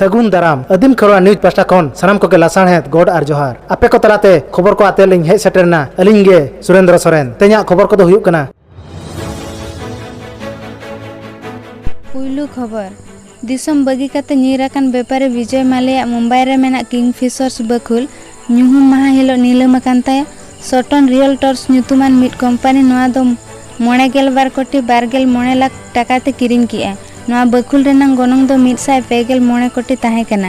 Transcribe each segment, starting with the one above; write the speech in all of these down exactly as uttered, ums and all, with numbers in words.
ᱥᱟᱹᱜᱩᱱ ᱫᱟᱨᱟᱢ᱾ ᱟᱹᱫᱤᱢ ᱠᱷᱮᱨᱣᱟᱲ ᱱᱤᱭᱩᱡᱽ ᱯᱟᱦᱴᱟ ᱠᱷᱚᱱ ᱥᱟᱱᱟᱢ ᱠᱚᱜᱮ ᱞᱟᱥᱟᱲᱦᱮᱫ ᱜᱚᱰ ᱟᱨ ᱡᱚᱦᱟᱨ᱾ ᱟᱯᱮ ᱠᱚ ᱛᱟᱞᱟᱛᱮ ᱠᱷᱚᱵᱚᱨ ᱠᱚ ᱟᱛᱮ ᱞᱤᱧ ᱦᱮᱡ ᱥᱮᱴᱮᱨ ᱮᱱᱟ ᱟᱹᱞᱤᱧ ᱜᱮ ᱥᱩᱨᱮᱱᱫᱨᱚ ᱥᱚᱨᱮᱱ᱾ ᱛᱮᱦᱮᱧᱟᱜ ᱠᱷᱚᱵᱚᱨ ᱠᱚᱫᱚ ᱦᱩᱭᱩᱜ ᱠᱟᱱᱟ᱾ ᱯᱩᱭᱞᱩ ᱠᱷᱚᱵᱚᱨ, ᱫᱤᱥᱚᱢ ᱵᱟᱹᱜᱤ ᱠᱟᱛᱮ ᱧᱤᱨ ᱟᱠᱟᱱ ᱵᱮᱯᱟᱨᱤ ᱵᱤᱡᱚᱭ ᱢᱟᱞᱮᱭᱟᱜ ᱢᱩᱢᱵᱟᱭ ᱨᱮ ᱢᱮᱱᱟᱜ ᱠᱤᱝ ᱯᱷᱤᱥᱚᱨᱥ ᱵᱟᱹᱠᱷᱩᱞ ᱧᱩᱦᱩᱢ ᱢᱟᱦᱟ ᱦᱤᱞᱚᱜ ᱱᱤᱞᱟᱹᱢ ᱟᱠᱟᱱ ᱛᱟᱭᱟ᱾ ᱥᱚᱴᱚᱱ ᱨᱤᱭᱮᱞᱴᱚᱨᱥ ᱧᱩᱛᱩᱢᱟᱱ ᱢᱤᱫ ᱠᱚᱢᱯᱟᱱᱤ ᱱᱚᱣᱟ ᱫᱚ ᱢᱚᱬᱮ ᱜᱮᱞ ᱵᱟᱨ ᱠᱳᱴᱤ ᱵᱟᱨ ᱜᱮᱞ ᱢᱚᱬᱮ ᱞᱟᱠᱷ ᱴᱟᱠᱟ ᱛᱮ ᱠᱤᱨᱤᱧ ᱠᱮᱜᱼᱟ᱾ ᱱᱚᱣᱟ ᱵᱟᱹᱠᱷᱩᱞ ᱨᱮᱱᱟᱜ ᱜᱚᱱᱚᱝ ᱫᱚ ᱢᱤᱫ ᱥᱟᱭ ᱯᱮ ᱜᱮᱞ ᱢᱚᱬᱮ ᱠᱳᱴᱤ ᱛᱟᱦᱮᱸ ᱠᱟᱱᱟ᱾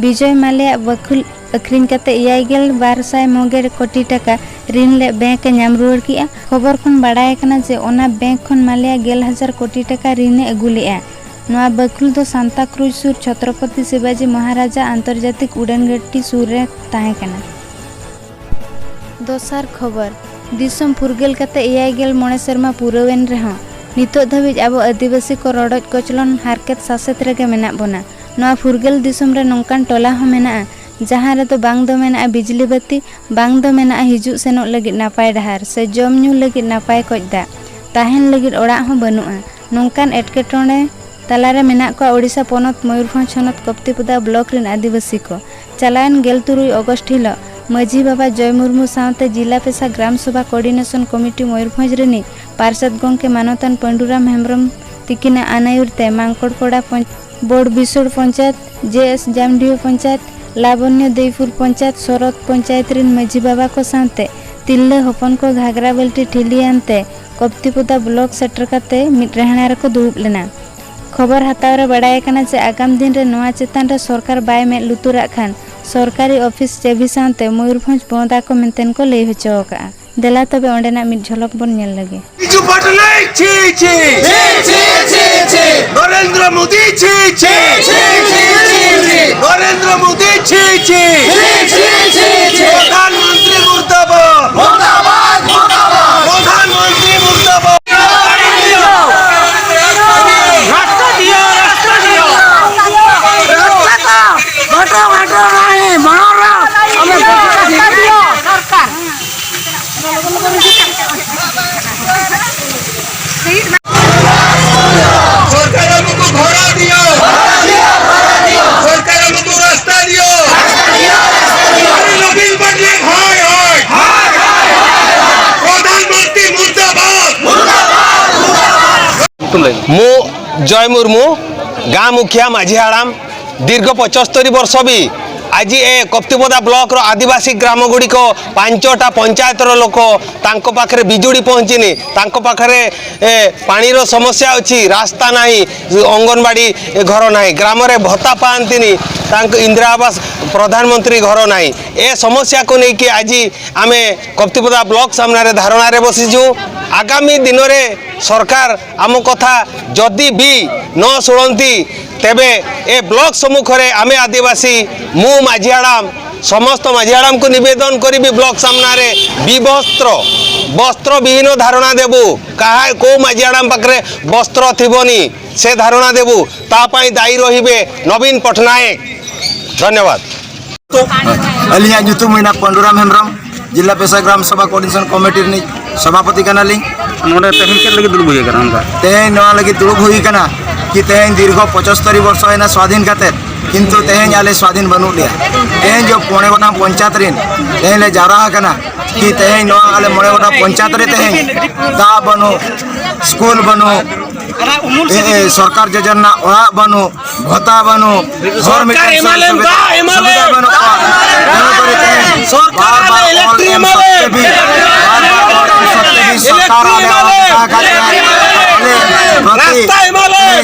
ᱵᱤᱡᱚᱭ ᱢᱟᱞᱮᱭᱟᱜ ᱵᱟᱹᱠᱷᱩᱞ ᱟᱹᱠᱷᱨᱤᱧ ᱠᱟᱛᱮ ᱮᱭᱟᱭ ᱜᱮᱞ ᱵᱟᱨ ᱥᱟᱭ ᱢᱚᱬᱮ ᱜᱮᱞ ᱠᱳᱴᱤ ᱴᱟᱠᱟ ᱨᱤᱱ ᱞᱮ ᱵᱮᱝᱠ ᱮ ᱧᱟᱢ ᱨᱩᱣᱟᱹᱲ ᱠᱮᱜᱼᱟ᱾ ᱠᱷᱚᱵᱚᱨ ᱠᱷᱚᱱ ᱵᱟᱲᱟᱭ ᱠᱟᱱᱟ ᱡᱮ ᱚᱱᱟ ᱵᱮᱝᱠ ᱠᱷᱚᱱ ᱢᱟᱞᱮᱭᱟᱜ ᱜᱮᱞ ᱦᱟᱡᱟᱨ ᱠᱳᱴᱤ ᱴᱟᱠᱟ ᱨᱤᱱ ᱮ ᱟᱹᱜᱩ ᱞᱮᱜᱼᱟ᱾ ᱱᱚᱣᱟ ᱵᱟᱹᱠᱷᱩᱞ ᱫᱚ ᱥᱟᱱᱛᱟ ᱠᱨᱩᱡᱽ ᱥᱩᱨ ᱪᱷᱚᱛᱨᱚᱯᱚᱛᱤ ᱥᱤᱵᱟᱡᱤ ᱢᱚᱦᱟᱨᱟᱡᱟ ᱟᱱᱛᱚᱨᱡᱟᱛᱤᱠ ᱩᱰᱟᱹᱱ ᱜᱷᱟᱹᱴᱤ ᱥᱩᱨ ᱨᱮ ᱛᱟᱦᱮᱸ ᱠᱟᱱᱟ᱾ ᱫᱚᱥᱟᱨ ᱠᱷᱚᱵᱚᱨ, ᱫᱤᱥᱚᱢ ᱯᱷᱩᱨᱜᱟᱹᱞ ᱠᱟᱛᱮ ᱮᱭᱟᱭ ᱜᱮᱞ ᱢᱚᱬᱮ ᱥᱮᱨᱢᱟ ᱯᱩᱨᱟᱹᱣᱮᱱ ᱨᱮᱦᱚᱸ ᱱᱤᱛᱚᱜ ᱫᱷᱟᱹᱵᱤᱡ ᱟᱵᱚ ᱟᱹᱫᱤᱵᱟᱹᱥᱤ ᱠᱚ ᱨᱚᱰᱚᱡ ᱠᱚᱪᱞᱚᱱ ᱦᱟᱨᱠᱮᱛ ᱥᱟᱥᱮᱛ ᱨᱮᱜᱮ ᱢᱮᱱᱟᱜ ᱵᱚᱱᱟ᱾ ᱱᱚᱣᱟ ᱯᱷᱩᱨᱜᱟᱹᱞ ᱫᱤᱥᱚᱢ ᱨᱮ ᱱᱚᱝᱠᱟᱱ ᱴᱚᱞᱟ ᱦᱚᱸ ᱢᱮᱱᱟᱜᱼᱟ, ᱡᱟᱦᱟᱸ ᱨᱮᱫᱚ ᱵᱟᱝ ᱫᱚ ᱢᱮᱱᱟᱜᱼᱟ ᱵᱤᱡᱽᱞᱤ ᱵᱟᱹᱛᱤ, ᱵᱟᱝ ᱫᱚ ᱢᱮᱱᱟᱜᱼᱟ ᱦᱤᱡᱩᱜ ᱥᱮᱱᱚᱜ ᱞᱟᱹᱜᱤᱫ ᱱᱟᱯᱟᱭ ᱰᱟᱦᱟᱨ ᱥᱮ ᱡᱚᱢ ᱧᱩ ᱞᱟᱹᱜᱤᱫ ᱱᱟᱯᱟᱭ ᱠᱚᱡ ᱫᱟᱜ, ᱛᱟᱦᱮᱱ ᱞᱟᱹᱜᱤᱫ ᱚᱲᱟᱜ ᱦᱚᱸ ᱵᱟᱹᱱᱩᱜᱼᱟ᱾ ᱱᱚᱝᱠᱟᱱ ᱮᱴᱠᱮᱴᱚᱬᱮ ᱛᱟᱞᱟᱨᱮ ᱢᱮᱱᱟᱜ ᱠᱚᱣᱟ ᱳᱰᱤᱥᱟ ᱯᱚᱱᱚᱛ ᱢᱚᱭᱩᱨᱵᱷᱚᱸᱡᱽ ᱦᱚᱱᱚᱛ ᱠᱚᱯᱛᱤᱯᱚᱫᱟ ᱵᱞᱚᱠ ᱨᱮᱱ ᱟᱹᱫᱤᱵᱟᱹᱥᱤ ᱠᱚ᱾ ᱪᱟᱞᱟᱣᱮᱱ ᱜᱮᱞ ᱛᱩᱨᱩᱭ ᱚᱜᱚᱥᱴ ᱦᱤᱞᱚᱜ ᱢᱟᱹᱡᱷᱤ ᱵᱟᱵᱟ ᱡᱚᱭ ᱢᱩᱨᱢᱩ ᱥᱟᱶᱛᱮ ᱡᱤᱞᱟ ᱯᱮᱥᱟ ᱜᱨᱟᱢ ᱥᱚᱵᱷᱟ ᱠᱳᱚᱨᱰᱤᱱᱮᱥᱚᱱ ᱠᱚᱢᱤᱴᱤ ᱢᱚᱭᱩᱨᱵᱷᱚᱸᱡᱽ ᱨᱤᱱᱤᱡ ᱯᱟᱨᱥᱮᱛ ᱜᱚᱢᱠᱮ ᱢᱟᱱᱚᱛᱟᱱ ᱯᱟᱹᱰᱩᱨᱟᱢ ᱦᱮᱢᱵᱽᱨᱚᱢ ᱛᱤᱠᱤᱱᱟᱜ ᱟᱹᱱᱟᱹᱭᱩᱨ ᱛᱮ ᱢᱟᱝᱠᱚᱲᱯᱚᱲᱟ ᱯᱚᱧ-, ᱵᱚᱲ ᱵᱤᱥᱚᱲ ᱯᱚᱧᱪᱟᱭᱮᱛ, ᱡᱮ ᱮᱥ ᱡᱟᱢᱰᱤᱦᱟᱹ ᱯᱚᱧᱪᱟᱭᱮᱛ, ᱞᱟᱵᱚᱱᱭᱚ ᱫᱮᱭᱯᱩᱨ ᱯᱚᱧᱪᱟᱭᱮᱛ, ᱥᱚᱨᱚᱛ ᱯᱚᱧᱪᱟᱭᱮᱛ ᱨᱤᱱ ᱢᱟᱹᱡᱷᱤ ᱵᱟᱵᱟ ᱠᱚ ᱥᱟᱶᱛᱮ ᱛᱤᱨᱞᱟᱹ ᱦᱚᱯᱚᱱ ᱠᱚ ᱜᱷᱟᱜᱽᱨᱟ ᱵᱟᱹᱞᱴᱤ ᱴᱷᱤᱞᱤ ᱟᱱᱛᱮ ᱠᱚᱯᱛᱤᱯᱚᱫᱟ ᱵᱞᱚᱠ ᱥᱮᱴᱮᱨ ᱠᱟᱛᱮ ᱢᱤᱫ ᱨᱮᱦᱲᱟ ᱨᱮᱠᱚ ᱫᱩᱲᱩᱵ ᱞᱮᱱᱟ᱾ ᱠᱷᱚᱵᱚᱨ ᱦᱟᱛᱟᱣ ᱨᱮ ᱵᱟᱲᱟᱭ ᱟᱠᱟᱱᱟ ᱡᱮ ᱟᱜᱟᱢ ᱫᱤᱱ ᱨᱮ ᱱᱚᱣᱟ ᱪᱮᱛᱟᱱ ᱨᱮ ᱥᱚᱨᱠᱟᱨ ᱵᱟᱭ ᱢᱮᱫ ᱞᱩᱛᱩᱨᱟᱜ ᱠᱷᱟᱱ ᱥᱚᱨᱠᱟᱨᱤ ᱚᱯᱷᱤᱥ ᱪᱟᱹᱵᱤ ᱥᱟᱶᱛᱮ ᱢᱚᱭᱩᱨᱵᱷᱚᱸᱡᱽ ᱵᱚᱸᱫᱽ ᱟᱠᱚ ᱢᱮᱱᱛᱮ ᱠᱚ ᱞᱟᱹᱭ ᱦᱚᱪᱚ ᱟᱠᱟᱫᱼᱟ᱾ ᱫᱮᱞᱟ ᱛᱚᱵᱮ ᱚᱸᱰᱮᱱᱟᱜ ᱢᱤᱫ ᱡᱷᱚᱞᱚᱠ ᱵᱚᱱ ᱧᱮᱞ ᱞᱮᱜᱮ᱾ ᱵᱤᱡᱩ ᱯᱟᱴᱱᱟᱭᱤᱠ ᱪᱷᱤ ᱪᱷᱤ। ᱪᱷᱤ ᱪᱷᱤ ᱪᱷᱤ ᱪᱷᱤ। ᱱᱚᱨᱮᱱᱫᱨᱚ ᱢᱳᱫᱤ ᱪᱷᱤ ᱪᱷᱤ। ᱪᱷᱤ ᱪᱷᱤ ᱪᱷᱤ ᱪᱷᱤ। ᱱᱚᱨᱮᱱᱫᱨᱚ ᱢᱳᱫᱤ ᱪᱷᱤ ᱪᱷᱤ। ᱪᱷᱤ ᱪᱷᱤ ᱪᱷᱤ ᱪᱷᱤ। ᱯᱨᱚᱫᱷᱟᱱ ᱢᱚᱱᱛᱨᱤ ᱢᱩᱨᱫᱟᱵᱟᱫ। ᱢᱩᱨᱫᱟᱵᱟᱫ, ᱢᱩᱨᱫᱟᱵᱟᱫ। ᱯᱨᱚᱫᱷᱟᱱ ᱢᱚᱱᱛᱨᱤ ᱢᱩᱨᱫᱟᱵᱟᱫ। রাস্তা দিও, রাস্তা দিও। রাস্তা তো ঘটো ঘটো নাই, বড় রাস্তা। আমরা রাস্তা দিও। সরকার, हमको घोड़ा दियो। ମୁଁ ଜୟ ମୁର୍ମୁ, ଗାଁ ମୁଖିଆ, ମାଝୀ ହାଡ଼ାମ। ଦୀର୍ଘ ପଞ୍ଚସ୍ତରୀ ବର୍ଷ ବି ଆଜି ଏ କପ୍ତିପଦା ବ୍ଲକର ଆଦିବାସୀ ଗ୍ରାମଗୁଡ଼ିକ ପାଞ୍ଚଟା ପଞ୍ଚାୟତର ଲୋକ, ତାଙ୍କ ପାଖରେ ବିଜୁଳି ପହଞ୍ଚିନି, ତାଙ୍କ ପାଖରେ ଏ, ପାଣିର ସମସ୍ୟା ଅଛି, ରାସ୍ତା ନାହିଁ, ଅଙ୍ଗନବାଡ଼ି, ଏ, ଘର ନାହିଁ, ଗ୍ରାମରେ ଭତ୍ତା ପାଆନ୍ତିନି, ତାଙ୍କ ଇନ୍ଦିରା ଆବାସ, ପ୍ରଧାନମନ୍ତ୍ରୀ ଘର ନାହିଁ। ଏ ସମସ୍ୟାକୁ ନେଇକି ଆଜି ଆମେ କପ୍ତିପଦା ବ୍ଲକ ସାମ୍ନାରେ ଧାରଣାରେ ବସିଛୁ। ଆଗାମୀ ଦିନରେ ସରକାର ଆମ କଥା ଯଦି ବି ନ ଶୁଣନ୍ତି, ତେବେ ଏ ବ୍ଲକ ସମ୍ମୁଖରେ ଆମେ ଆଦିବାସୀ, ମୁଁ ମାଝୀ ହାଡ଼ାମ, ସମସ୍ତ ମାଝୀ ହାଡ଼ାମଙ୍କୁ ନିବେଦନ କରିବି, ବ୍ଲକ ସାମ୍ନାରେ ବିବସ୍ତ୍ର, ବସ୍ତ୍ରବିହୀନ ଧାରଣା ଦେବୁ। କାହା, କୋଉ ମାଝୀ ହାଡ଼ାମ ପାଖରେ ବସ୍ତ୍ର ଥିବନି, ସେ ଧାରଣା ଦେବୁ। ତା ପାଇଁ ଦାୟୀ ରହିବେ ନବୀନ ପଟ୍ଟନାୟକ। ଧନ୍ୟବାଦ। ᱟᱹᱞᱤᱧᱟᱜ ᱧᱩᱛᱩᱢ ᱦᱩᱭᱱᱟ ᱯᱟᱹᱱᱰᱩᱨᱟᱢ ᱦᱮᱢᱵᱨᱚᱢ, ᱡᱤᱞᱟ ᱯᱮᱥᱟ ᱜᱨᱟᱢ ᱥᱚᱵᱷᱟ ᱠᱳᱚᱨᱰᱤᱱᱮᱥᱚᱱ ᱠᱚᱢᱤᱴᱤ ᱨᱤᱱᱤᱡ ᱥᱚᱵᱷᱟᱯᱚᱛᱤ ᱠᱟᱱᱟᱞᱤᱧ᱾ ᱱᱚᱰᱮ ᱛᱮᱦᱮᱧ ᱪᱮᱫ ᱞᱟᱹᱜᱤᱫ ᱫᱩᱲᱩᱵ ᱦᱩᱭ ᱟᱠᱟᱱᱟ ᱱᱚᱝᱠᱟ? ᱛᱮᱦᱮᱧ ᱱᱚᱣᱟ ᱞᱟᱹᱜᱤᱫ ᱫᱩᱲᱩᱵ ᱦᱩᱭ ᱟᱠᱟᱱᱟ ᱠᱤ ᱛᱮᱦᱮᱧ ᱫᱤᱨᱜᱷᱚ ᱯᱚᱸᱪᱟᱛᱛᱳᱨ ᱵᱚᱨᱥᱚ ᱦᱩᱭᱱᱟ ᱥᱣᱟᱫᱷᱤᱱ ᱠᱟᱛᱮ, ᱠᱤᱱᱛᱩ ᱛᱮᱦᱮᱧ ᱟᱞᱮ ᱥᱣᱟᱫᱷᱤᱱ ᱵᱟᱹᱱᱩᱜ ᱞᱮᱭᱟ᱾ ᱛᱮᱦᱮᱧ ᱡᱚ ᱯᱚᱱᱮ ᱜᱚᱴᱟᱝ ᱯᱚᱧᱪᱟᱭᱮᱛ ᱨᱤᱱ ᱛᱮᱦᱮᱧ ᱞᱮ ᱡᱟᱣᱨᱟ ᱟᱠᱟᱱᱟ ᱠᱤ ᱛᱮᱦᱮᱧ ᱱᱚᱣᱟ ᱟᱞᱮ ᱢᱚᱬᱮ ᱜᱚᱴᱟᱝ ᱯᱚᱧᱪᱟᱭᱮᱛ ᱨᱮ ᱛᱮᱦᱮᱧ ᱫᱟᱜ ᱵᱟᱹᱱᱩᱜ, ᱥᱠᱩᱞ ᱵᱟᱹᱱᱩᱜ, ᱮ, ᱮ, ᱥᱚᱨᱠᱟᱨ ᱡᱳᱡᱚᱱᱟ ᱨᱮᱱᱟᱜ ᱚᱲᱟᱜ ᱵᱟᱹᱱᱩᱜ, ᱵᱷᱚᱛᱟ ᱵᱟᱹᱱᱩᱜ, ᱦᱚᱨ ᱢᱤᱫᱴᱟᱝ ᱥᱩᱡᱳᱜᱽ ᱥᱩᱵᱤᱫᱷᱟ ᱵᱟᱹᱱᱩᱜ ᱠᱚᱣᱟ᱾ ᱡᱟᱦᱟᱸ ᱠᱚᱨᱮ ᱛᱮᱦᱮᱧ ᱵᱟᱨ ᱵᱟᱨ ᱠᱚᱞ ᱮᱢ ᱥᱚᱛᱛᱮ ᱵᱤ, ᱵᱟᱨ ᱵᱟᱨ ᱠᱚᱞ ᱮᱢ ᱥᱚᱛᱛᱮ ᱵᱤ ᱥᱚᱨᱠᱟᱨ ᱟᱞᱮ ᱚᱵᱚᱦᱮᱲᱟ ᱟᱠᱟᱫ ᱞᱮᱭᱟ᱾ ᱟᱞᱮ ᱯᱨᱚᱛᱤ ᱛᱮᱦᱮᱧ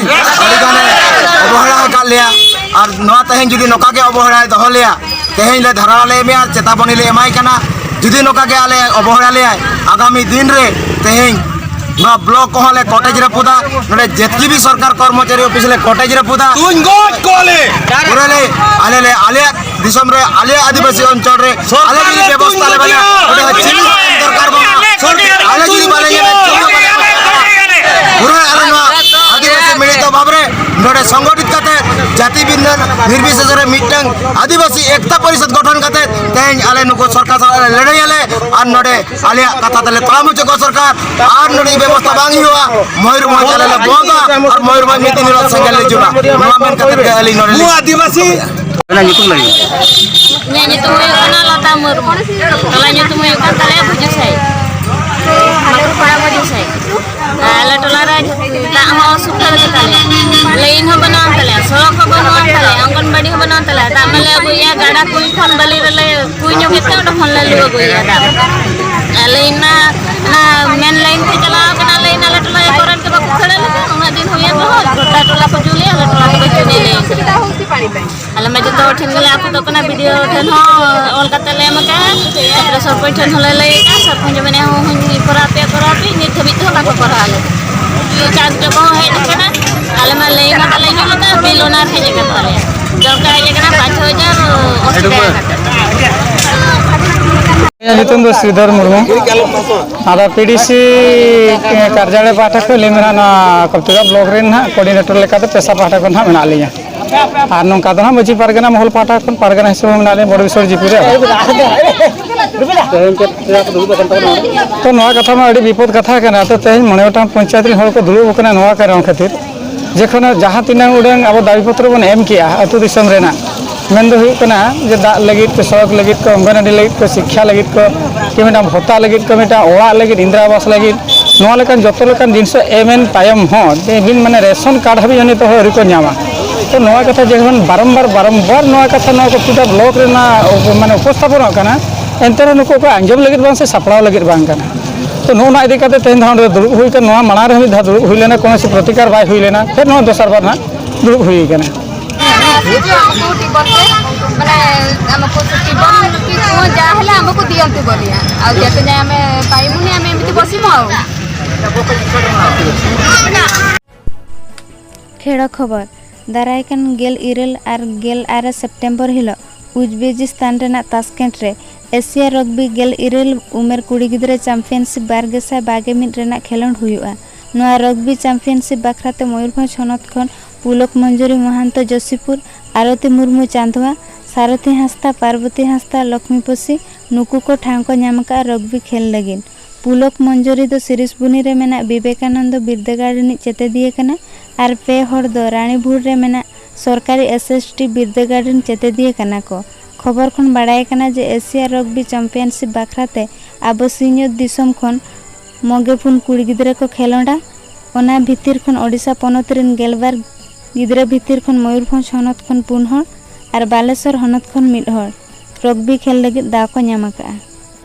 ᱟᱹᱰᱤ ᱜᱟᱱᱮ ᱚᱵᱚᱦᱮᱲᱟ ᱟᱠᱟᱫ ᱞᱮᱭᱟ᱾ ᱟᱨ ᱱᱚᱣᱟ ᱛᱮᱦᱮᱧ ᱡᱩᱫᱤ ᱱᱚᱝᱠᱟ ᱜᱮ ᱚᱵᱚᱦᱮᱲᱟᱭ ᱫᱚᱦᱚ ᱞᱮᱭᱟ, ᱛᱮᱦᱮᱧ ᱞᱮ ᱫᱷᱟᱨᱟ ᱞᱮ ᱮᱢᱮᱭᱟ, ᱪᱮᱛᱟᱵᱚᱱᱤ ᱞᱮ ᱮᱢᱟᱭ ᱠᱟᱱᱟ᱾ ᱡᱩᱫᱤ ᱱᱚᱝᱠᱟ ᱜᱮ ᱟᱞᱮ ᱚᱵᱚᱦᱮᱲᱟ ᱞᱮᱭᱟᱭ, ᱟᱜᱟᱢᱤ ᱫᱤᱱ ᱨᱮ ᱛᱮᱦᱮᱧ ᱱᱚᱣᱟ ᱵᱞᱚᱠ ᱠᱚᱦᱚᱸ ᱞᱮ ᱠᱚᱴᱮᱡ ᱨᱟᱹᱯᱩᱫᱟ, ᱱᱚᱰᱮ ᱡᱮᱛᱠᱤ ᱵᱤ ᱥᱚᱨᱠᱟᱨ ᱠᱚᱨᱢᱚᱪᱟᱨᱤ ᱚᱯᱷᱤᱥ ᱞᱮ ᱠᱚᱴᱮᱡ ᱨᱟᱹᱯᱩᱫᱟ᱾ ᱛᱩᱧ ᱜᱚᱡ ᱠᱚᱣᱟᱞᱮ᱾ ᱯᱩᱨᱟᱹ ᱞᱮ, ᱟᱞᱮ ᱞᱮ, ᱟᱞᱮᱭᱟᱜ ᱫᱤᱥᱚᱢ ᱨᱮ, ᱟᱞᱮᱭᱟᱜ ᱟᱹᱫᱤᱵᱟᱹᱥᱤ ᱚᱧᱪᱚᱞ ᱨᱮ ᱥᱚᱨᱠᱟᱨ ᱟᱞᱮ ᱡᱩᱫᱤ ᱞᱮ ᱵᱮᱵᱚᱥᱛᱷᱟ ᱛᱩᱧ ᱞᱮ ᱵᱮᱱᱟᱣᱟ, ᱜᱚᱡᱮᱭᱟ᱾ ᱱᱚᱰᱮ ᱪᱤᱞᱤ ᱦᱚᱸ ᱮᱢ ᱫᱚᱨᱠᱟᱨ ᱵᱟᱹᱱᱩᱜᱼᱟ᱾ ᱥᱚᱨᱠᱟᱨ ᱟᱞᱮ ᱡᱩᱫᱤ ᱵᱟᱞᱮ ᱧᱮᱞᱟ, ᱪᱤᱞᱤ ᱦᱚᱸ ᱵᱟᱞᱮ ᱮᱢᱟ᱾ ᱯᱩᱨᱟᱹ ᱟᱞᱮ ᱱᱚᱣᱟ ᱟᱹᱫᱤᱵᱟᱹᱥᱤ ᱢᱤᱲᱤᱛ ᱚᱵᱷᱟᱵ ᱨᱮ ᱱᱚᱰᱮ ᱥᱚᱝᱜᱚᱴᱷᱤᱛ ᱠᱟᱛᱮ ᱡᱟᱹᱛᱤ ᱵᱤᱱᱫᱷᱟᱹ ᱱᱤᱨᱵᱤᱥᱮᱥ ᱨᱮ ᱢᱤᱫᱴᱟᱝ ᱟᱹᱫᱤᱵᱟᱹᱥᱤ ᱮᱠᱛᱟ ᱯᱚᱨᱤᱥᱚᱫ ᱜᱚᱴᱷᱚᱱ ᱠᱟᱛᱮ ᱛᱮᱦᱮᱧ ᱟᱞᱮ ᱱᱩᱠᱩ ᱥᱚᱨᱠᱟᱨ ᱥᱟᱞᱟᱜ ᱞᱮ ᱞᱟᱹᱲᱦᱟᱹᱭᱟᱞᱮ᱾ ᱟᱨ ᱱᱚᱰᱮ ᱟᱞᱮᱭᱟᱜ ᱠᱟᱛᱷᱟ ᱛᱮᱞᱮ ᱛᱟᱲᱟᱢ ᱦᱚᱪᱚ ᱠᱚᱣᱟ ᱥᱚᱨᱠᱟᱨ, ᱟᱨ ᱱᱚᱰᱮ ᱵᱮᱵᱚᱥᱛᱷᱟ ᱵᱟᱝ ᱦᱩᱭᱩᱜᱼᱟ, ᱢᱚᱭᱩᱨᱵᱷᱚᱸᱡᱽ ᱟᱞᱮ ᱞᱮ ᱵᱚᱱᱫᱟ, ᱟᱨ ᱢᱚᱭᱩᱨᱵᱷᱚᱸᱡᱽ ᱢᱤᱫ ᱫᱤᱱ ᱦᱤᱞᱳᱜ ᱥᱮᱸᱜᱮᱞ ᱞᱮ ᱡᱩᱞᱟ᱾ ᱱᱚᱣᱟ ᱢᱮᱱ ᱠᱟᱛᱮ ᱜᱮ ᱟᱹᱞᱤᱧ ᱱᱚᱰᱮ ᱞᱤᱧ ᱟᱹᱫᱤᱵᱟᱹᱥᱤ᱾ ᱚᱱᱟ ᱧᱩᱛᱩᱢ ᱞᱟᱹᱭ ᱢᱮ᱾ ᱤᱧᱟᱹᱜ ᱧᱩᱛᱩᱢ ᱦᱩᱭᱩᱜ ᱠᱟᱱᱟ ᱞᱚᱛᱟ ᱢᱩᱨᱢᱩ᱾ ᱴᱚᱞᱟ ᱧᱩᱛᱩᱢ ᱦᱩᱭᱩᱜ ᱠᱟᱱ ᱛᱟᱞᱮᱭᱟ ᱵᱷᱩᱡᱩ ᱥᱟᱹᱭ᱾ ᱢᱟᱠᱩᱨ ᱯᱟᱲᱟ ᱵᱷᱩᱡᱩ ᱥᱟᱹᱭ᱾ ᱟᱞᱮ ᱴᱚᱞᱟ ᱨᱮ ᱫᱟᱜ ᱠᱚ ᱵᱟᱹᱱᱩᱜᱼᱟ ᱛᱟᱞᱮ, ᱚᱝᱜᱚᱱᱵᱟᱲᱤ ᱦᱚᱸ ᱵᱟᱹᱱᱩᱜᱼᱟ ᱛᱟᱞᱮ᱾ ᱫᱟᱜ ᱢᱟᱞᱮ ᱟᱹᱜᱩᱭᱟ, ᱜᱟᱰᱟ ᱠᱩᱧ ᱠᱷᱚᱱ ᱵᱟᱹᱞᱤ ᱨᱮᱞᱮ ᱠᱩᱧ ᱧᱚᱜᱮᱫ ᱛᱮ ᱚᱸᱰᱮ ᱠᱷᱚᱱ ᱞᱮ ᱞᱩ ᱟᱹᱜᱩᱭᱟ ᱫᱟᱜ᱾ ᱟᱞᱮ ᱤᱧ ᱢᱟ ᱚᱱᱟ ᱢᱮᱱ ᱞᱟᱭᱤᱱ ᱛᱮ ᱪᱟᱞᱟᱣ ᱠᱟᱱᱟ ᱞᱟᱭᱤᱱ, ᱟᱞᱮ ᱴᱚᱞᱟ ᱨᱮ ᱠᱚᱨᱮᱱᱴ ᱜᱮ ᱵᱟᱠᱚ ᱠᱷᱟᱹᱲ ᱟᱞᱮ ᱠᱟᱱᱟ᱾ ᱩᱱᱟᱹᱜ ᱫᱤᱱ ᱦᱩᱭᱮᱱ ᱨᱮᱦᱚᱸ ᱜᱚᱴᱟ ᱴᱚᱞᱟ ᱠᱚ ᱡᱩᱞᱮᱜᱼᱟ, ᱟᱞᱮ ᱴᱚᱞᱟ ᱫᱚ ᱵᱟᱹᱪᱩᱜ ᱟᱹᱱᱤᱡ ᱞᱟᱭᱤᱱ᱾ ᱟᱞᱮ ᱢᱟ ᱡᱚᱛᱚ ᱦᱚᱲ ᱴᱷᱮᱱ ᱜᱮᱞᱮ ᱟᱹᱯᱤᱞᱚᱜ ᱠᱟᱱᱟ, ᱵᱤ ᱰᱤ ᱳ ᱴᱷᱮᱱ ᱦᱚᱸ ᱚᱞ ᱠᱟᱛᱮ ᱞᱮ ᱮᱢ ᱟᱠᱟᱫᱼᱟ᱾ ᱛᱟᱨᱯᱚᱨᱮ ᱥᱚᱨᱯᱚᱧᱪ ᱴᱷᱮᱱ ᱦᱚᱸᱞᱮ ᱞᱟᱹᱭ ᱟᱠᱟᱫᱼᱟ, ᱥᱚᱨᱯᱚᱧᱪ ᱢᱮᱱᱮᱫ ᱦᱚᱸ ᱦᱚᱸᱧ ᱠᱚᱨᱟᱣ ᱯᱮᱭᱟ, ᱠᱚᱨᱟᱣ ᱯᱮᱭᱟ, ᱱᱤᱛ ᱫᱷᱟᱹᱵᱤᱡ ᱛᱮᱦᱚᱸ ᱵᱟᱠᱚ ᱠᱚᱨᱟᱣ ᱟᱞᱮ᱾ ᱪᱟᱸᱫᱽ ᱡᱚᱠᱷᱚᱱ ᱦᱚᱸ ᱦᱮᱡ ᱟᱠᱟᱱᱟ, ᱟᱞᱮ ᱢᱟ ᱞᱟᱹᱭ ᱢᱟ ᱵᱟᱞᱮ ᱟᱸᱡᱚᱢ ᱟᱠᱟᱫᱼᱟ, ᱵᱤᱞ ᱚᱱᱟ ᱨᱮ ᱦᱮᱡ ᱟᱠᱟᱱ ᱛᱟᱞᱮᱭᱟ᱾ ᱡᱚᱱᱠᱟ ᱦᱮᱡ ᱟᱠᱟᱱᱟ ᱯᱟᱸᱪ ᱪᱷᱚ ᱦᱟᱡᱟᱨ ᱚᱥᱩᱵᱤᱫᱷᱟ ᱟᱠᱟᱱᱟ᱾ ᱤᱧᱟᱹᱜ ᱧᱩᱛᱩᱢ ᱫᱚ ᱥᱨᱤᱫᱷᱚᱨ ᱢᱩᱨᱢᱩ᱾ ᱟᱫᱚ ᱯᱤ ᱰᱤ ᱥᱤ ᱠᱟᱨᱡᱟᱞᱚᱭ ᱯᱟᱦᱴᱟ ᱠᱷᱚᱱ ᱞᱤᱧ ᱢᱮᱱᱟ, ᱱᱚᱣᱟ ᱠᱚᱯᱛᱤᱜᱟ ᱵᱞᱚᱠ ᱨᱮᱱ ᱦᱟᱸᱜ ᱠᱳᱰᱤᱱᱮᱴᱚᱨ ᱞᱮᱠᱟᱛᱮ ᱯᱮᱥᱟ ᱯᱟᱦᱴᱟ ᱠᱷᱚᱱ ᱦᱟᱸᱜ ᱢᱮᱱᱟᱜ ᱞᱤᱧᱟ᱾ ᱟᱨ ᱱᱚᱝᱠᱟ ᱫᱚ ᱦᱟᱸᱜ ᱢᱟᱹᱡᱷᱤ ᱯᱟᱨᱜᱟᱱᱟ ᱢᱚᱦᱚᱞ ᱯᱟᱦᱴᱟ ᱠᱷᱚᱱ ᱯᱟᱨᱜᱟᱱᱟ ᱦᱤᱥᱟᱹᱵ ᱦᱚᱸ ᱢᱮᱱᱟᱜ ᱞᱤᱧᱟ ᱵᱚᱰ ᱵᱤᱥᱚᱲ ᱡᱤᱯᱤ ᱨᱮ᱾ ᱛᱮᱦᱮᱧ ᱪᱮᱫ ᱠᱚ ᱫᱩᱲᱩᱵ ᱟᱠᱟᱱ ᱛᱟᱵᱚᱱᱟ? ᱛᱚ, ᱱᱚᱣᱟ ᱠᱟᱛᱷᱟ ᱢᱟ ᱟᱹᱰᱤ ᱵᱤᱯᱚᱫ ᱠᱟᱛᱷᱟ ᱠᱟᱱᱟ᱾ ᱛᱚ, ᱛᱮᱦᱮᱧ ᱢᱚᱬᱮ ᱜᱚᱴᱟᱝ ᱯᱚᱧᱪᱟᱭᱮᱛ ᱨᱮᱱ ᱦᱚᱲ ᱠᱚ ᱫᱩᱲᱩᱵ ᱟᱠᱟᱱᱟ ᱱᱚᱣᱟ ᱠᱟᱨᱚᱱ ᱠᱷᱟᱹᱛᱤᱨ, ᱡᱮᱠᱷᱚᱱ ᱡᱟᱦᱟᱸ ᱛᱤᱱᱟᱹᱜ ᱩᱰᱟᱹᱝ ᱟᱵᱚ ᱫᱟᱹᱵᱤ ᱯᱚᱛᱨᱚ ᱵᱚᱱ ᱮᱢ ᱠᱮᱜᱼᱟ ᱟᱹᱛᱩ ᱫᱤᱥᱚᱢ ᱨᱮᱱᱟᱜ, ᱢᱮᱱ ᱫᱚ ᱦᱩᱭᱩᱜ ᱠᱟᱱᱟ ᱡᱮ ᱫᱟᱜ ᱞᱟᱹᱜᱤᱫ ᱠᱚ, ᱥᱚᱲᱚᱠ ᱞᱟᱹᱜᱤᱫ ᱠᱚ, ᱚᱝᱜᱚᱱᱣᱟᱰᱤ ᱞᱟᱹᱜᱤᱫ ᱠᱚ, ᱥᱤᱠᱠᱷᱟ ᱞᱟᱹᱜᱤᱫ ᱠᱚ, ᱠᱤ ᱢᱤᱫᱴᱟᱝ ᱵᱷᱚᱛᱟ ᱞᱟᱹᱜᱤᱫ ᱠᱚ, ᱢᱤᱫᱴᱟᱝ ᱚᱲᱟᱜ ᱞᱟᱹᱜᱤᱫ, ᱤᱱᱫᱨᱟ ᱟᱵᱟᱥ ᱞᱟᱹᱜᱤᱫ, ᱱᱚᱣᱟ ᱞᱮᱠᱟᱱ ᱡᱚᱛᱚ ᱞᱮᱠᱟᱱ ᱡᱤᱱᱤᱥ ᱮᱢ ᱮᱱ ᱛᱟᱭᱚᱢ ᱦᱚᱸ even ᱢᱟᱱᱮ ᱨᱮᱥᱚᱱ ᱠᱟᱨᱰ ᱦᱟᱹᱵᱤᱡ ᱦᱚᱸ ᱱᱤᱛᱚᱜ ᱦᱚᱸ ᱟᱹᱣᱨᱤ ᱠᱚ ᱧᱟᱢᱟ᱾ ᱛᱚ ᱱᱚᱣᱟ ᱠᱟᱛᱷᱟ ᱡᱮᱢᱚᱱ ᱵᱟᱨᱚᱢᱵᱟᱨ, ᱵᱟᱨᱚᱢᱵᱟᱨ ᱱᱚᱣᱟ ᱠᱟᱛᱷᱟ ᱱᱚᱣᱟ ᱠᱚ ᱯᱩᱨᱟᱹ ᱵᱞᱚᱠ ᱨᱮᱱᱟᱜ ᱢᱟᱱᱮ ᱩᱯᱚᱥᱛᱷᱟᱯᱚᱱᱚᱜ ᱠᱟᱱᱟ, ᱮᱱᱛᱮ ᱨᱮᱦᱚᱸ ᱱᱩᱠᱩ ᱚᱠᱚᱭ ᱟᱸᱡᱚᱢ ᱞᱟᱹᱜᱤᱫ ᱵᱟᱝ ᱥᱮ ᱥᱟᱯᱲᱟᱣ ᱞᱟᱹᱜᱤᱫ ᱵᱟᱝ ᱠᱟᱱᱟ᱾ ᱛᱚ ᱱᱚᱜᱼᱚ ᱱᱚᱣᱟ ᱤᱫᱤ ᱠᱟᱛᱮ ᱛᱮᱦᱮᱧ ᱫᱚ ᱦᱟᱸᱜ ᱱᱚᱰᱮ ᱫᱩᱲᱩᱵ ᱦᱩᱭ ᱠᱟᱱᱟ᱾ ᱱᱚᱣᱟ ᱢᱟᱲᱟᱝ ᱨᱮᱦᱚᱸ ᱢᱤᱫ ᱫᱷᱟᱣ ᱫᱩᱲᱩᱵ ᱦᱩᱭ ᱞᱮᱱᱟ, ᱠᱳᱱᱳ ᱥᱮ ᱯᱨᱚᱛᱤᱠᱟᱨ ᱵᱟᱭ ᱦᱩᱭ ᱞᱮᱱᱟ, ᱯᱷᱮᱨ ᱱᱚᱣᱟ ᱫᱚᱥᱟᱨ ᱵᱟᱨ ᱦᱟᱸᱜ ᱫᱩᱲᱩᱵ ᱦᱩᱭ ᱠᱟᱱᱟ᱾ ଆସୁଛୁ ଆମକୁ ଟିବଲରେ, ମାନେ ଆମକୁ ସେ ଟିବଲ କି କୂଅ ଯାହା ହେଲେ ଆମକୁ ଦିଅନ୍ତୁ ବୋଲି। ଆଉ ଯେତେ ଯାଏ ଆମେ ପାଇବୁନି ଆମେ ଏମିତି ବସିବୁ ଆଉ। ᱠᱷᱮᱲᱚ ᱠᱷᱚᱵᱚᱨ᱾ ᱫᱟᱨᱟᱭ ᱠᱟᱱ ᱜᱮᱞ ᱤᱨᱟᱹᱞ ᱟᱨ ᱜᱮᱞ ᱟᱨᱮ ᱥᱮᱯᱴᱮᱢᱵᱚᱨ ᱦᱤᱞᱳᱜ ᱩᱡᱽᱵᱮᱡᱤᱥᱛᱟᱱ ᱨᱮᱱᱟᱜ ᱛᱟᱥᱠᱮᱱᱰ ᱨᱮ ᱮᱥᱤᱭᱟ ᱨᱚᱜᱽᱵᱤ ᱜᱮᱞ ᱤᱨᱟᱹᱞ ᱩᱢᱮᱨ ᱠᱩᱲᱤ ᱜᱤᱫᱽᱨᱟᱹ ᱪᱟᱢᱯᱤᱭᱟᱱᱥᱤᱯ ᱵᱟᱨ ᱜᱮᱥᱟᱭ ᱵᱟᱨ ᱜᱮᱞ ᱢᱤᱫ ᱨᱮᱱᱟᱜ ᱠᱷᱮᱞᱳᱸᱰ ᱦᱩᱭᱩᱜᱼᱟ᱾ ᱱᱚᱣᱟ ᱨᱚᱜᱽᱵᱤ ᱪᱟᱢᱯᱤᱭᱟᱱᱥᱤᱯ ᱵᱟᱠᱷᱨᱟ ᱛᱮ ᱢᱚᱭᱩᱨᱵᱷᱚᱸᱡᱽ ᱦᱚᱱᱚᱛ ᱠᱷᱚᱱ ᱯᱩᱞᱚᱠ ᱢᱚᱧᱡᱩᱨᱤ ᱢᱚᱦᱟᱱᱛᱚ ᱡᱳᱥᱤᱯᱩᱨ, ᱟᱨᱚᱛᱤ ᱢᱩᱨᱢᱩ ᱪᱟᱸᱫᱽᱣᱟ, ᱥᱟᱨᱚᱛᱷᱤ ᱦᱟᱸᱥᱫᱟ ᱯᱟᱨᱵᱚᱛᱤ ᱦᱟᱸᱥᱫᱟ ᱞᱚᱠᱷᱢᱤᱯᱚᱥᱤ, ᱱᱩᱠᱩ ᱠᱚ ᱴᱷᱟᱶ ᱠᱚ ᱧᱟᱢ ᱟᱠᱟᱫᱼᱟ ᱨᱚᱜᱽᱵᱤ ᱠᱷᱮᱞ ᱞᱟᱹᱜᱤᱫ᱾ ᱯᱩᱞᱚᱠ ᱢᱚᱧᱡᱩᱨᱤ ᱫᱚ ᱥᱤᱨᱤᱥᱵᱩᱱᱤ ᱨᱮ ᱢᱮᱱᱟᱜ ᱵᱤᱵᱮᱠᱟᱱᱚᱱᱫᱚ ᱵᱤᱨᱫᱟᱹᱜᱟᱲ ᱨᱤᱱᱤᱡ ᱪᱮᱛᱮᱫᱤᱭᱟᱹ ᱠᱟᱱᱟᱭ ᱟᱨ ᱯᱮ ᱦᱚᱲ ᱫᱚ ᱨᱟᱱᱤᱵᱷᱩᱨ ᱨᱮ ᱢᱮᱱᱟᱜ ᱥᱚᱨᱠᱟᱨᱤ ᱮᱥ ᱮᱥ ᱴᱤ ᱵᱤᱨᱫᱟᱹᱜᱟᱲ ᱨᱤᱱ ᱪᱮᱛᱮᱫᱤᱭᱟᱹ ᱠᱟᱱᱟ ᱠᱚ᱾ ᱠᱷᱚᱵᱚᱨ ᱠᱷᱚᱱ ᱵᱟᱲᱟᱭ ᱠᱟᱱᱟ ᱡᱮ ᱮᱥᱤᱭᱟ ᱨᱚᱜᱽᱵᱤ ᱪᱟᱢᱯᱤᱭᱟᱱᱥᱤᱯ ᱵᱟᱠᱷᱨᱟ ᱛᱮ ᱟᱵᱚ ᱥᱤᱧᱚᱛ ᱫᱤᱥᱚᱢ ᱠᱷᱚᱱ ᱢᱚᱜᱮ ᱯᱩᱱ ᱠᱩᱲᱤ ᱜᱤᱫᱽᱨᱟᱹ ᱠᱚ ᱠᱷᱮᱞᱚᱸᱰᱟ᱾ ᱚᱱᱟ ᱵᱷᱤᱛᱤᱨ ᱠᱷᱚᱱ ᱳᱰᱤᱥᱟ ᱯᱚᱱᱚᱛ ᱨᱤᱱ ᱜᱮᱞᱵᱟᱨ ᱜᱤᱫᱽᱨᱟᱹ ᱵᱷᱤᱛᱤᱨ ᱠᱷᱚᱱ ᱢᱚᱭᱩᱨᱵᱷᱚᱸᱡᱽ ᱦᱚᱱᱚᱛ ᱠᱷᱚᱱ ᱯᱩᱱ ᱦᱚᱲ ᱟᱨ ᱵᱟᱞᱮᱥᱚᱨ ᱦᱚᱱᱚᱛ ᱠᱷᱚᱱ ᱢᱤᱫ ᱦᱚᱲ ᱨᱚᱜᱽᱵᱤ ᱠᱷᱮᱞ ᱞᱟᱹᱜᱤᱫ ᱫᱟᱣ ᱠᱚ ᱧᱟᱢ ᱟᱠᱟᱫᱼᱟ᱾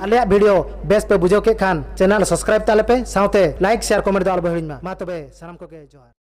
ᱟᱞᱮᱭᱟᱜ ᱵᱷᱤᱰᱤᱭᱳ ᱵᱮᱥ ᱯᱮ ᱵᱩᱡᱷᱟᱹᱣ ᱠᱮᱫ ᱠᱷᱟᱱ ᱪᱮᱱᱮᱞ ᱥᱟᱵᱥᱠᱨᱟᱭᱤᱵ ᱛᱟᱞᱮ ᱯᱮ, ᱥᱟᱶᱛᱮ ᱞᱟᱭᱤᱠ, ᱥᱮᱭᱟᱨ, ᱠᱚᱢᱮᱱᱴ ᱫᱚ ᱟᱞᱚᱯᱮ ᱦᱤᱲᱤᱧ ᱢᱟ᱾ ᱢᱟ ᱛᱚᱵᱮ ᱥᱟᱱᱟᱢ ᱠᱚᱜᱮ ᱡᱚᱦᱟᱨ᱾